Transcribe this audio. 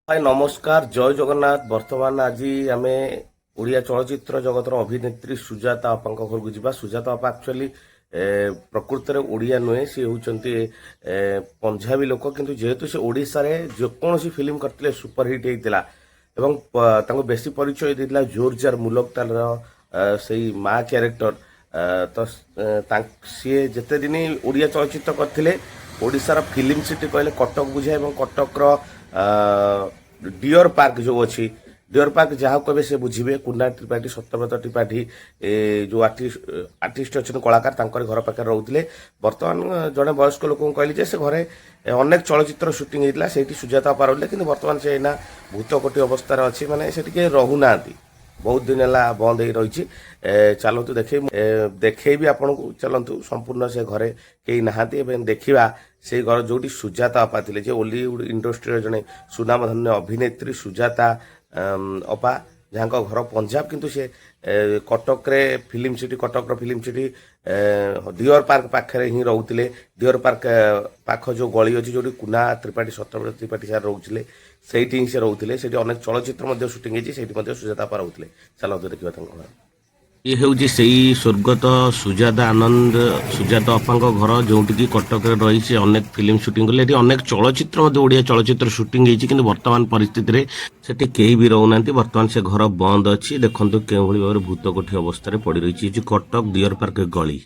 ଭାଇ ନମସ୍କାର, ଜୟ ଜଗନ୍ନାଥ। ବର୍ତ୍ତମାନ ଆଜି ଆମେ ଓଡ଼ିଆ ଚଳଚ୍ଚିତ୍ର ଜଗତର ଅଭିନେତ୍ରୀ ସୁଜାତା ଅପାଙ୍କ ଘରକୁ ଯିବା। ସୁଜାତା ଅପା ଆକ୍ଚୁଆଲି ପ୍ରକୃତରେ ଓଡ଼ିଆ ନୁହେଁ, ସେ ହେଉଛନ୍ତି ପଞ୍ଜାବୀ ଲୋକ। କିନ୍ତୁ ଯେହେତୁ ସେ ଓଡ଼ିଶାରେ ଯେକୌଣସି ଫିଲ୍ମ କରିଥିଲେ ସୁପରହିଟ୍ ହେଇଥିଲା ଏବଂ ତାଙ୍କୁ ବେଶୀ ପରିଚୟ ଦେଇଥିଲା ଜୋରଜାର ମୁଲକ ତାଲର ସେଇ ମା କ୍ୟାରେକ୍ଟର। ତ ସିଏ ଯେତେ ଦିନ ଓଡ଼ିଆ ଚଳଚ୍ଚିତ୍ର କରିଥିଲେ, ଓଡ଼ିଶାର ଫିଲ୍ମ ସିଟି କହିଲେ କଟକ ବୁଝାଏ ଏବଂ କଟକର ଡିଅର ପାର୍କ ଯୋଉ ଅଛି, ଡିଅର ପାର୍କ ଯାହାକୁ କହିବେ ସେ ବୁଝିବେ। କୁନା ତ୍ରିପାଠୀ, ସତ୍ୟବ୍ରତ ତ୍ରିପାଠୀ, ଯୋଉ ଆର୍ଟିଷ୍ଟ ଅଛନ୍ତି, କଳାକାର, ତାଙ୍କର ଘର ପାଖରେ ରହୁଥିଲେ। ବର୍ତ୍ତମାନ ଜଣେ ବୟସ୍କ ଲୋକଙ୍କୁ କହିଲି ଯେ ସେ ଘରେ ଅନେକ ଚଳଚ୍ଚିତ୍ର ସୁଟିଂ ହେଇଥିଲା, ସେଇଠି ସୁଜାତା ଅପା ରହୁଥିଲେ। କିନ୍ତୁ ବର୍ତ୍ତମାନ ସେ ଏଇନା ଭୂତକୋଠି ଅବସ୍ଥାରେ ଅଛି, ମାନେ ସେ ଟିକେ ରହୁନାହାନ୍ତି, ବହୁତ ଦିନ ହେଲା ବନ୍ଦ ହେଇ ରହିଛି। ଚାଲନ୍ତୁ ଦେଖେଇବି ଆପଣଙ୍କୁ। ଚାଲନ୍ତୁ, ସମ୍ପୂର୍ଣ୍ଣ ସେ ଘରେ କେହି ନାହାନ୍ତି ଏବଂ ଦେଖିବା ସେଇ ଘର ଯୋଉଠି ସୁଜାତା ଅପା ଥିଲେ, ଯେ ଓଲିଉଡ ଇଣ୍ଡଷ୍ଟ୍ରିର ଜଣେ ସୁନାମଧନ୍ୟ ଅଭିନେତ୍ରୀ ସୁଜାତା ଅପା, ଯାହାଙ୍କ ଘର ପଞ୍ଜାବ, କିନ୍ତୁ ସେ କଟକରେ ଫିଲ୍ମ ସିଟି, କଟକର ଫିଲ୍ମ ସିଟି ଡିଅର ପାର୍କ ପାଖରେ ହିଁ ରହୁଥିଲେ। ଡିଅର ପାର୍କ ପାଖ ଯୋଉ ଗଳି ଅଛି, ଯୋଉଠି କୁନା ତ୍ରିପାଠୀ, ସତ୍ୟବ୍ରତ ତ୍ରିପାଠୀ ସାର୍ ରହୁଥିଲେ, ସେଇଠି ହିଁ ସେ ରହୁଥିଲେ। ସେଇଠି ଅନେକ ଚଳଚ୍ଚିତ୍ର ମଧ୍ୟ ସୁଟିଂ ହେଇଛି, ସେଇଠି ମଧ୍ୟ ସୁଜାତା ଅପା ରହୁଥିଲେ। ଚାଲନ୍ତୁ ଦେଖିବା ତାଙ୍କ ଘର। ଇଏ ହେଉଛି ସେଇ ସ୍ୱର୍ଗତ ସୁଜାତା ଆନନ୍ଦ, ସୁଜାତା ଅପାଙ୍କ ଘର, ଯୋଉଠିକି କଟକରେ ରହି ସେ ଅନେକ ଫିଲ୍ମ ସୁଟିଂ କଲେ। ଏଠି ଅନେକ ଚଳଚ୍ଚିତ୍ର ମଧ୍ୟ, ଓଡ଼ିଆ ଚଳଚ୍ଚିତ୍ର ସୁଟିଂ ହେଇଛି। କିନ୍ତୁ ବର୍ତ୍ତମାନ ପରିସ୍ଥିତିରେ ସେଠି କେହି ବି ରହୁନାହାନ୍ତି। ବର୍ତ୍ତମାନ ସେ ଘର ବନ୍ଦ ଅଛି। ଦେଖନ୍ତୁ କେଉଁଭଳି ଭାବରେ ଭୂତକୋଠି ଅବସ୍ଥାରେ ପଡ଼ି ରହିଛି। ଏ ହେଉଛି କଟକ ଡିଅର ପାର୍କ ଗଳି।